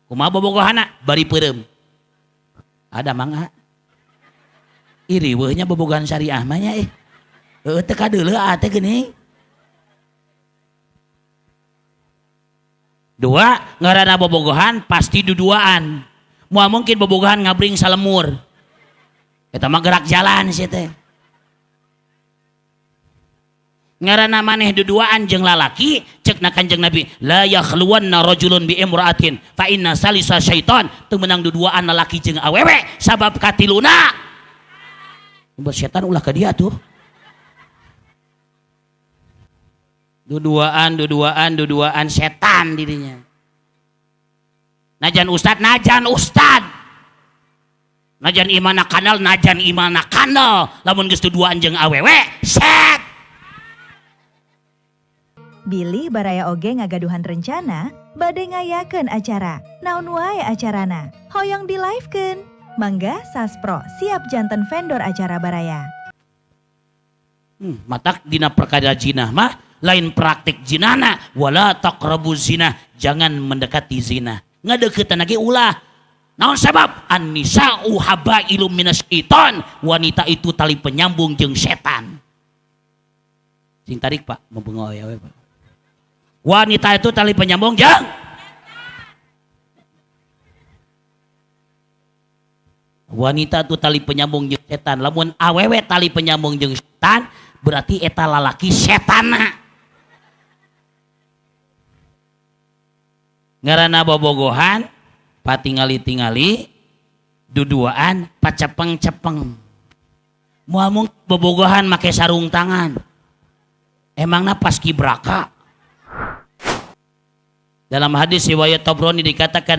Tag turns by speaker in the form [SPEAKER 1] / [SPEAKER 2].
[SPEAKER 1] Kumaha bobogohana? Bari peureum. Ada mangga. Ih riweuh nya bobogohan syariah mah nya ih. Heueuh teu kadeuleuh aa teh geuning. Dua, ngaranna bobogohan pasti duduaan. Moal mungkin bobogohan ngabring salemur. Eta mah gerak jalan sia teh. Ngaranna maneh duduaan jeung lalaki, cekna Kanjeng Nabi, la yakhluwanna rajulun bi imra'atin fa inna salisa syaitan. Teu meunang duduaan lalaki jeung awewe sabab katiluna. Buat setan ulah ka dia tuh. Duduaan, duduaan, duduaan setan dirinya. Najan ustad, najan ustad. Najan imana kanal, najan imana kanal. Lamun geus duduaan jeung awewe, set.
[SPEAKER 2] Bilih baraya oge ngagaduhan rencana bade ngayakeun acara. Naon wae acarana? Hoyong di-live-keun? Mangga Saspro siap janten vendor acara baraya.
[SPEAKER 1] Matak dina perkara jinah mah lain praktik jinana, wala taqrabu zina, jangan mendekati zina. Ngadeuketan lagi ulah. Naon sabab? An-nisa'u habailum minasyaiton, wanita itu tali penyambung jeung setan. Sing tarik Pak, membengoy awe Pak. Wanita itu tali penyambung jeung wanita itu tali penyambung jeung setan. Lamun awewe tali penyambung jeung setan, berarti eta lalaki setana. Ngaranna bobogohan, patingali-tingali, duduaan, pacepeng-cepeng. Moal mungkin bobogohan make sarung tangan. Emangna paskibraka. Dalam hadis riwayat Tabrani dikatakan